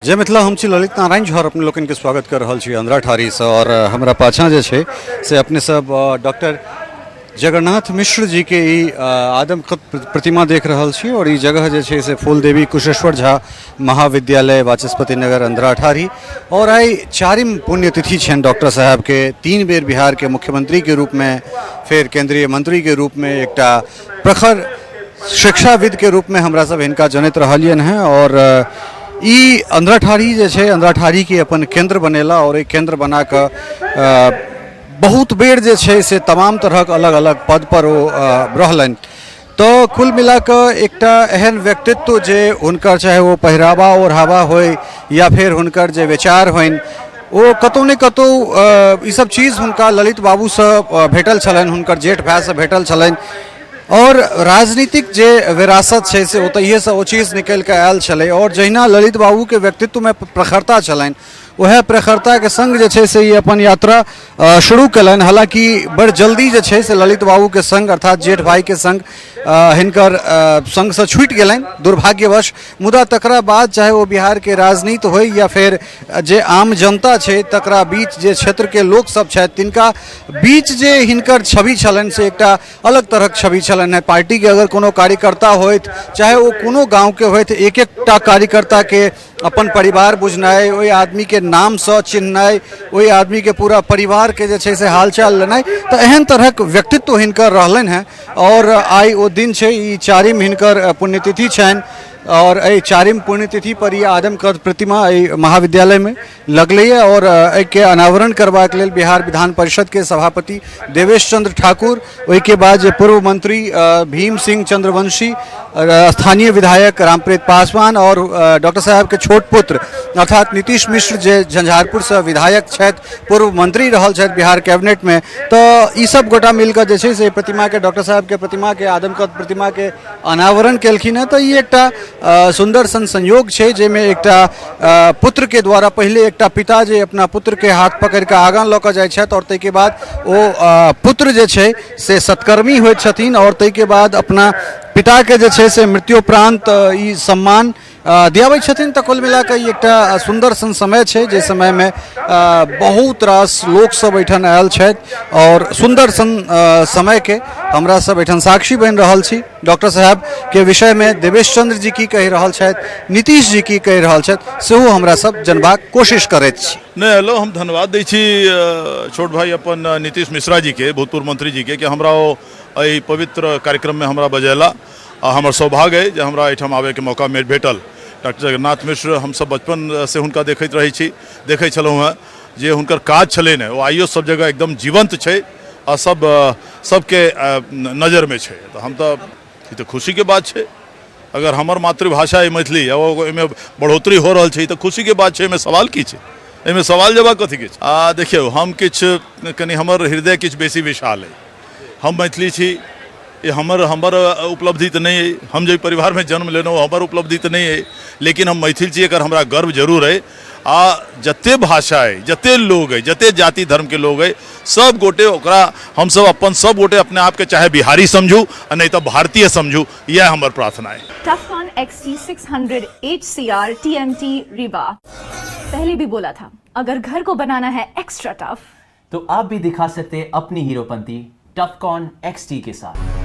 जय मिथिला। हम छी ललित नारायण झा और अपने लोकनिके स्वागत कर रहल छी अंधराठाढ़ीसँ। और हमरा पाछाँ जे छै से अपने सब डॉक्टर जगन्नाथ मिश्र जी के ई आदमकद प्रतिमा देख रहल छी। और ई जगह जे छै से फूल देवी कुशेश्वर झा महाविद्यालय, वाचस्पति नगर, अंधराठाढ़ी। और आइ चारिम पुण्यतिथि छनि डॉक्टर साहब के। 3 बेर बिहार के मुख्यमंत्री के रूप में, फिर केंद्रीय मंत्री के रूप में, एकटा प्रखर शिक्षाविद के रूप में हमरा सब हिनका जनैत रहलियनि हेँ। और ई अंधराठाढ़ी जे छै, अंधराठाढ़ीके अपन केंद्र बनेला और एहि केंद्र बना कऽ बहुत बेर जे छै से तमाम तरहक अलग अलग पद पर ओ रहलनि। तऽ कुल मिला कऽ एकटा एहन व्यक्तित्व जे हुनकर चाहे ओ पहिरावा ओढ़ावा होइ या फेर हुनकर जे विचार होइन, ओ कतहु ने कतहु ईसब चीज हुनका ललित बाबूसँ भेटल छलनि, हुनकर जेठ भायसँ भेटल छलनि। और राजनीतिक जे विरासत छै से ओतहिएसँ ओ चीज निकलि कऽ आयल छलै। और जहिना ललित बाबूके व्यक्तित्वमे प्रखरता छलनि, वएह प्रखरताके सङ्ग जे छै से ई अपन यात्रा शुरू कयलनि। हालाँकि बड़ जल्दी जे छै से ललित बाबूके सङ्ग, अर्थात जेठ भाइके सङ्ग, हिनकर सङ्गसँ छूटि गेलनि दुर्भाग्यवश। मुदा तकरा बाद चाहे ओ बिहारके राजनीति होइ या फेर जे आम जनता छै तकरा बीच जे क्षेत्रके लोकसभ छथि तिनका बीच जे हिनकर छवि छलनि से एकटा अलग तरहक छवि छलनि हेँ। पार्टीके अगर कोनो कार्यकर्ता होथि, चाहे ओ कोनो गाँवके होथि, एक एकटा कार्यकर्ताके अपन परिवार बुझनाइ, ओहि आदमीके नामसँ चिन्हनाइ, ओहि आदमीके पूरा परिवारके जे छै से हालचाल लेनाइ, तऽ एहन तरहक व्यक्तित्व हिनकर रहलनि हेँ। आओर आइ ओ दिन छै, ई चारिम हिनकर पुण्यतिथि छनि और एहि चारिम पुण्यतिथि पर ई आदमकद प्रतिमा एहि महाविद्यालयमे लगलैए। और एहिके अनावरण करबाक लेल बिहार विधान परिषदके सभापति देवेश चंद्र ठाकुर, ओहिके बाद जे पूर्व मंत्री भीम सिंह चंद्रवंशी, स्थानीय विधायक रामप्रीत पासवान और डॉक्टर साहबके छोट पुत्र अर्थात नीतीश मिश्र जे झंझारपुरसँ विधायक छथि, पूर्व मंत्री रहल छथि बिहार कैबिनेटमे, तऽ ई सब गोटा मिलकऽ जे छै से प्रतिमाके, डॉक्टर साहबके प्रतिमाके, आदमकद प्रतिमाके अनावरण केलखिन हेँ। तऽ ई एकटा सुन्दर सन संयोग छै जाहिमे एकटा पुत्रके द्वारा पहिले एकटा पिता जे अपना पुत्रके हाथ पकड़ि कऽ आगाँ लऽ कऽ जाइ छथि और ताहिके बाद ओ पुत्र जे छै से सत्कर्मी होइत छथिन और ताहिके बाद अपना पिताके जे छै से मृत्योपरान्त ई सम्मान दियाबै छथिन। तऽ कुल मिला कऽ ई एकटा सुन्दर सन समय छै जे समयमे बहुत रास लोकसभ एहिठाम आयल छथि और सुन्दर सन समयके हमरा सब एहिठाम साक्षी बनि रहल छी। डॉक्टर साहबके विषयमे देवेश चंद्र जी की कहि रहल छथि, नीतीश जी की कहि रहल छथि, सेहो हमरा सब जनबाक कोशिश करैत छी। नहि, हेलो, हम धन्यवाद दै छी छोट भाई अपन नीतीश मिश्रा जीके, भूतपूर्व मंत्री जीके, कि हमरा ओ एहि पवित्र कार्यक्रममे हमरा बजेला आ हमर सौभाग्य अइ जे हमरा एहिठाम आबैके मौका भेटल। डॉक्टर जगन्नाथ मिश्र, हमसब बचपन से हुनका देखैत रहै छी, देखै छलहुँ हेँ जे हुनकर काज छलै ने, ओ आइयो सब जगह एकदम जीवंत छै आ सब सबके नजरमे छै। तऽ हम तऽ ई तऽ खुशीके बात छै। अगर हमर मातृभाषा अइ मैथिली आ ओहिमे बढ़ोतरी हो रहल छै, तऽ खुशीके बात छै। एहिमे सवाल की छै? एहिमे सवाल जवाब कथीके छै? आ देखियौ, हम किछु कनि हमर हृदय किछु बेसी विशाल अइ। हम मैथिली छी, ई हमर हमर उपलब्धि तऽ नहि अइ। हम जाहि परिवारमे जन्म लेलहुँ हमर उपलब्धि तऽ नहि अइ, लेकिन हम मैथिल छी, एकर हमरा गर्व जरूर अइ। आ जते भाषा अइ, जते लोग अइ, जते जाति धर्मके लोग अइ, सब गोटे ओकरा हमसब अपन सब गोटे अपने आपके चाहे बिहारी समझू आ नहि तऽ भारतीय समझू, इएह हमर प्रार्थना अइ। Tufcon XT600 HCR TMT Rewa। पहले भी बोला था, अगर घर को बनाना है एक्स्ट्रा टफ तो आप भी दिखा सकते हैं अपनी हीरोपंती टफकॉन XT के साथ।